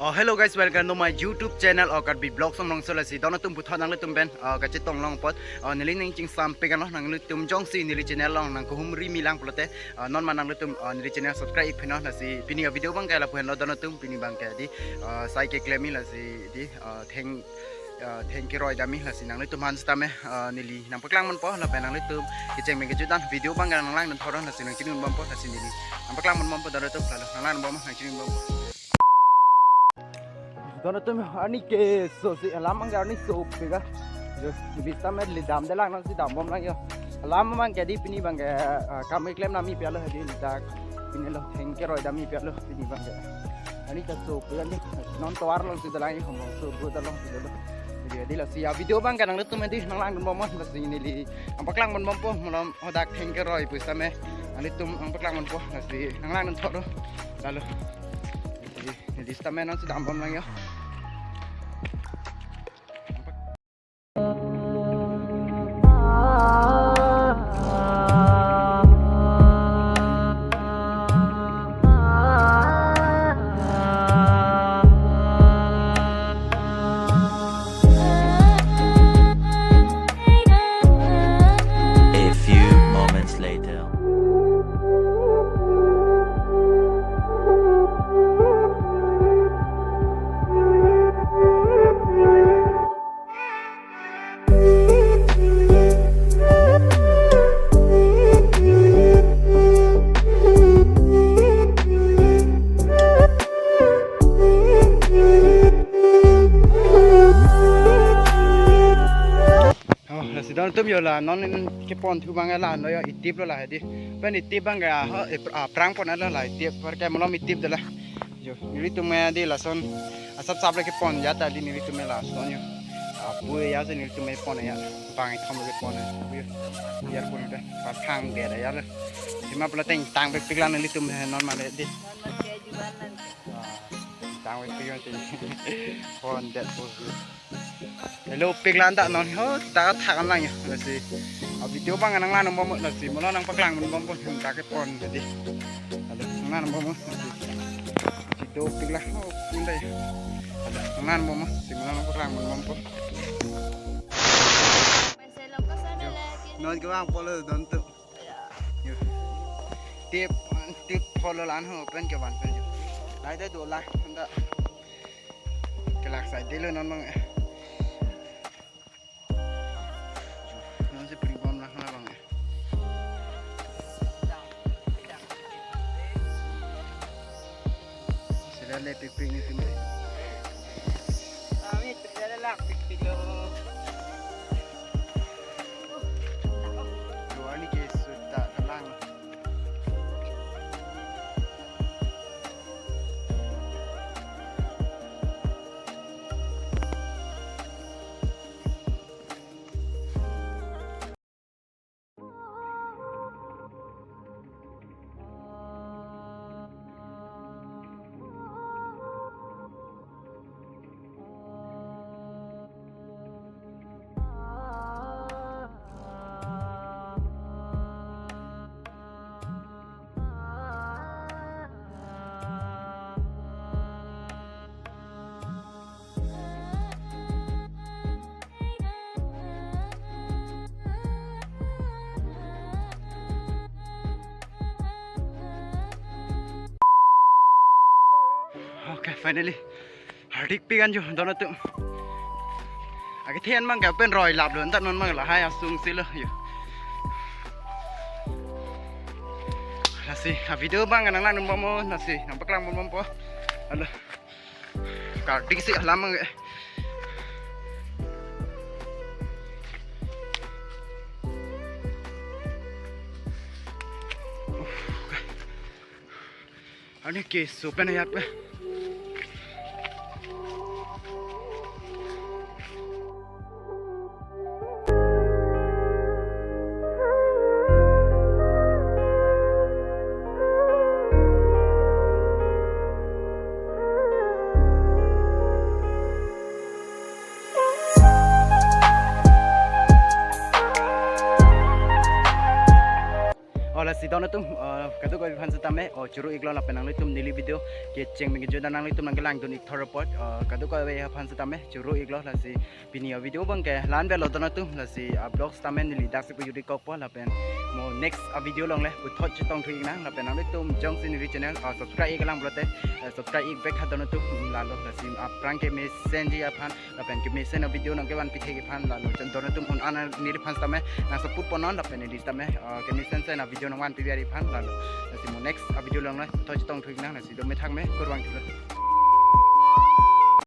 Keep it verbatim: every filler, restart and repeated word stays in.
Oh, hello guys, welcome to my YouTube channel, oh, Karbi Vlogs Songrongso. Lasi don atum puthot nanglitum pen, oh, kachetong long apot, oh, neli ning chingsampik anlo, nanglitum jongsi neli channel along nangkehumri milang pulote, oh, non ma nanglitum, oh, neli channel subscribe ik phi non. Lasi pini a-video abang ke lapu henlo don atum, pini abang ke di, oh, sai keklem-i lasi di, oh, theng, oh, theng keroi damji, lasi nanglitum aphan sitame, oh, neli nangpaklang ponpo, lapen nanglitum kecheng pen kejut an video abang ke nanglangdun thor non, lasi nangchini bompo, lasi neli nangpaklang ponpo don atum, lalo nanglang bompo, nangchini bompo. Don atum, arni keso si, alam abang ke arni sopik a. Jo, neli sitame neli damde lang, non si dambom lang jo. Alam abang ke di pini abang ke, ah, kam keklem damji pi alo di, dak pini lo theng keroi damji pi alo pini abang ke. Arni ta sopik a di, non tovar along si dolang, hom along so go along si dolo. Jadi, di lasi a-video abang ke nanglitum di nanglangdun bomnon, lasi neli nangpaklang ponpo, malom hadak theng keroi pusitame nanglitum nangpaklang ponpo, lasi nanglangdun thor non, lalo. Jadi, neli sitame non si dambom lang jo. A few moments later. Oh, lasi don atum jo, la non kepon thu abang la, non jo itip lo la di. Pen itip abang ke, ah, ho, ip-, ah, aphrang pon lo la itip, apar ke malom itip de la. Jo, nelitum ke di lason asap sap le kepon ajat ta di nelitum ke lason jo. Apu ya si nelitum kepon ya. Bang ithom le kepon ya. Jo. Biar pun de, pathang de ya le. Sima pula teng tang pik pik lang nelitum ke non ma le di. Ah, tang pik pik lang di. Pon det pu. Hello, pik lang ta non ho, ta thak lang jo. Lasi a-video abang nanglangdun bomnon, lasi malom nangpaklang ponpo, ta kepon di. Alo, nanglangdun bomnon, lasi. Video pik lang ho, pun dai. Alo, nanglangdun bomnon, lasi malom nangpaklang ponpo. Non kevang pulo don atum. Jo. Tip, tip pulo la-an ho, pen kevan pen jo. Lai ta dolang, anta. Kelak sai delo non abang. Jo, non si pring bom lang abang. Sila le pik pik nelitum ke. Kami terjadi lah pik pik lo. Dua ni ke sudah kelang. Okay, finally. Hardik pik an jo, don atum. Akethe an abang ke pen roi lap lo, anta non abang lahai asung si lo jo. Lasi, a-video abang nanglangdun bomnon, lasi nangpaklang ponpo. Alo. Kardik si alam abang ke. Arni keso pen ajat pen. Oh, Lasi don atum, uh, kadokave aphan setame, oh, choro iklo lapen nanglitum neli video kecheng mengejun nanglitum nangkelangdun ik thor apot, uh, kadokave aphan setame choro iklo. Lasi pini a-video abang ke la-an avelo don atum. Lasi a-vlog setame neli daksi pu juri kokpo lapen mo next a-video along le puthot chetongthu iknang lapen nanglitum jongsi neli channel, uh, subscribe ik lang pulote, uh, subscribe ik vek ha don atum, lalo. Lasi aphrang kemesenji aphan lapen kemesen a-video nangkevan pithek aphan, lalo chon don atum un-an neliphan setame nang support ponnon lapen neli setame, uh, kemesen sen a-video nangvan piver aphan, lalo. Lasi mo next a-video along le puthot chetongthu iknang. Lasi dome thakme, kurvangthulo.